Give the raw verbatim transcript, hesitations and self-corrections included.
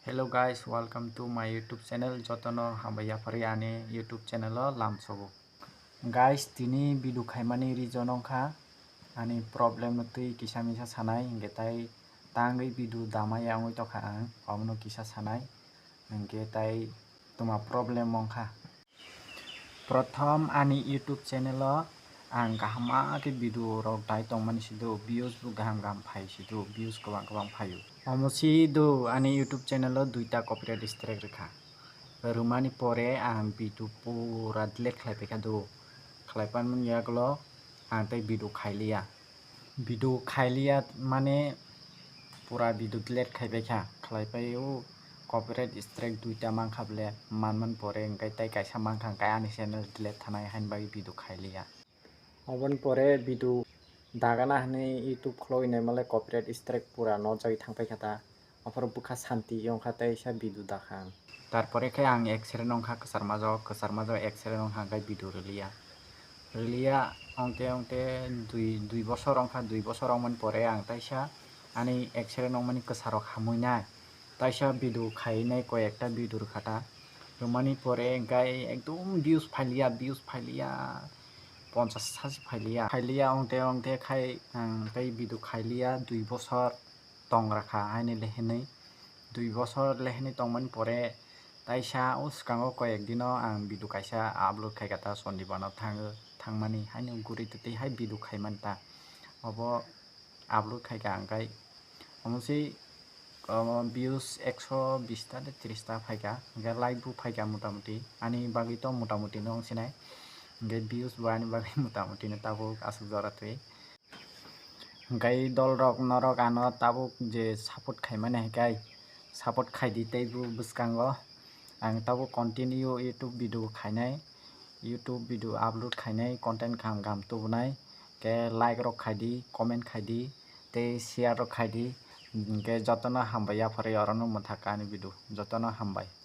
Hello guys, welcome to my YouTube channel. Jotono hambai yapharwi ani YouTube channel o lamsogo. Guys, tini video khaimani reason wngkha ani problem no twi kisa misa sanai, hinkhe tai tangwi video damaya wngwi tokha ang, omono kisa sanai, hinkhe tai tuma problem wngkha. Prothom ani YouTube channel o ang kaham khe video rok dai tongmani sido, views bo kaham kaham phai sido, views kwbang kwbang phaio. Omo si do ani YouTube channel o duita copyright strike rwkha. Rwmani pore ang video pura delete khlai paikha do. Khlai panmani yagulo ang tei video khailiya. Video khailiya mane pura video delete khai paikha. Khlai paio copyright strike duita mankha ble, manmani pore hinkhe tei kaisa mankha hinkhe ani channel delete thanai haini bagwi video khailiya. Oboni pore video dagana hinwi YouTube khulogwi naimale copyright strike pura nojagwi thang paikha ta. Aphuru bwkha santi wngkha teisa video dakha ang. Tarpore khe ang accident wngkha kwchar majao, kwchar majao accident wngkha hinkhe video rwliya. Rwliya ongte ongte dui, dui bosor wngkha, dui bosor wngmani pore ang teisa ani accident wngmani kwcharok hamwi nai. Teisa video khainai koi ekta video rwkha ta. Rwmani pore hinkhe ekdom views phailiya, views phailiya, ponchas sasi phailiya. Phailiya ongte ongte khai ang tei video khailiya dui bosor tong rakha haini le hinwi. Dui bosor le hinwi tongmani pore teisa o swkango koi ek dino ang video kaisa upload khaikha ta, Sondibar no thang, thangmani haino guri twtwi hai video khaimani ta. Obo upload khaikha hinkhe omo se, omo views ekso bish ta de tris ta phaikha, hinkhe like bo phaikha motamuti, ani bagwi to motamuti no wng sinai, hinkhe views bo ani bagwi motamuti no tabuk aswk jora twi. Hinkhe dol rok norok ano tabuk je support khaimani hinkhe support khaidi tei bo bwskango ang tabuk continue YouTube video khainai, YouTube video upload khainai, content kaham kaham tubunai, khe like rok khaidi, comment khaidi, tei share rok khaidi, hinkhe jotono hambai yapharwi orono mwthakha ani video, jotono hambai.